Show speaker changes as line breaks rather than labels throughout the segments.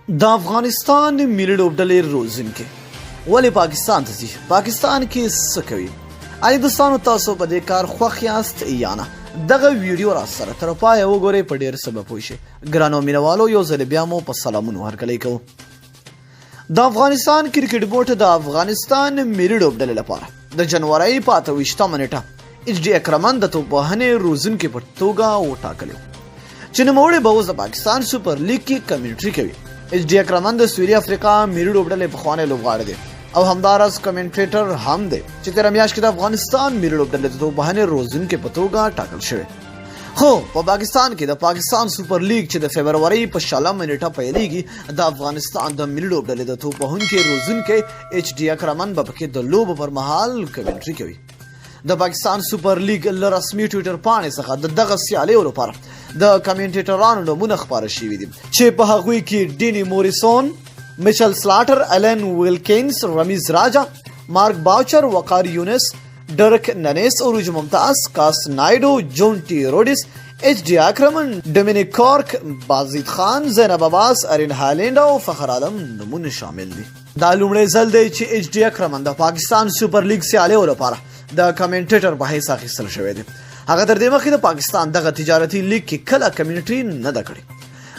د افغانستان ملي لوبډلې روزونکي ولې پاکستان ته ځي؟ پاکستان کې څه کوي؟ ایا دوستانو، تاسو په دې کار خوښ یاست یا نه؟ دغه ویډیو را سره تر پایه وګورئ، په ډیر څه به پوه شئ. ګرانو مینوالو، یو ځل بیا مو په سلامونو هرکلی کوو. د افغانستان کرکټ بورډ د افغانستان ملي لوبډلې لپاره د جنورۍ په 28مه نېټه اچ ډي اکرمن د توپوهنې روزونکي په توګه وټاکلو، چې نوموړی به اوس د پاکستان سوپر لیګ کې کمنټري کوي. اچ ډي اکرمن د سویلي افریقا ملي لوبډلې پخوانی لوبغاړی دی او همداراز کمنټریټر هم دی، چې تېره میاشت کې د افغانستان ملي لوبډلې د توپوهنې روزونکي په توګه ټاکل شوی. خو په پاکستان کې د پاکستان سوپر لیګ، چې د فبرورۍ په 20مه نېټه پیلېږي، د افغانستان د ملي لوبډلې د توپوهونکي روزونکی اچ ډي اکرمن به پکې د لوبو پر مهال کمنټري کوي. د پاکستان سوپر لیګ له رسمي ټویټر پاڼې څخه د دغه سیالیو لپاره د کمنټیټرانو نومونه خپاره شوي دي، چې په هغوی کې ډیني موریسون، میچل سلاټر، الین ویلکینز، رمیز راجا، مارک باوچر، وقار یونس، ډرک ننیس، اروج ممتاز، کاس نایډو، جون ټي روډیس، اچ ډي اکرمن، ډومینیک کارک، بازید خان، زینب عباس، ارین هالینډ او فخر عالم نومونه شامل دي. دا لومړی ځل دی چې اچ ډي اکرمن د پاکستان سوپر لیګ سیالیو لپاره د کمنټیټر په حیث اخیستل شوی دی. هغه تر دې مخکې د پاکستان دغه تجارتي لیګ کې کله کمنټري نه ده کړې.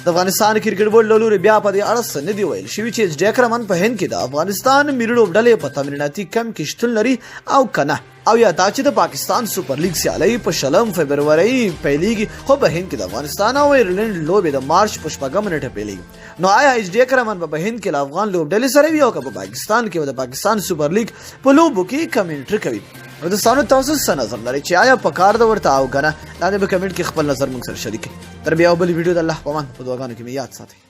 د افغانستان کرکټ بورډ له لوري بیا په دې اړه څه نه دي ویل شوي چې اچ ډي اکرمن په هند کې د افغانستان ملي لوبډلې په تمریناتي کمپ کې شتون لري او که نه، او یا دا چې د پاکستان سوپر لیګ سیالۍ په 20 فبرورۍ پیلېږي، خو په هند کې د افغانستان او ایرلنډ لوبې د مارچ په 6مه نېټه پیلېږي، نو آیا اچ ډي اکرمن به په هند کې له افغان لوبډلې سره وي او که په پاکستان کې به د پاکستان سوپر لیګ په لوبو کې کمنټري کوي؟ نو دوستانو، تاسو څه نظر لرئ چې آیا په کار ده ورته او که نه؟ لاندې په کمنټ کې خپل نظر موږ سره شریک کړئ. تر بیا بل ویډیو، د الله په امان، په دعاګانو کې مې یاد ساتئ.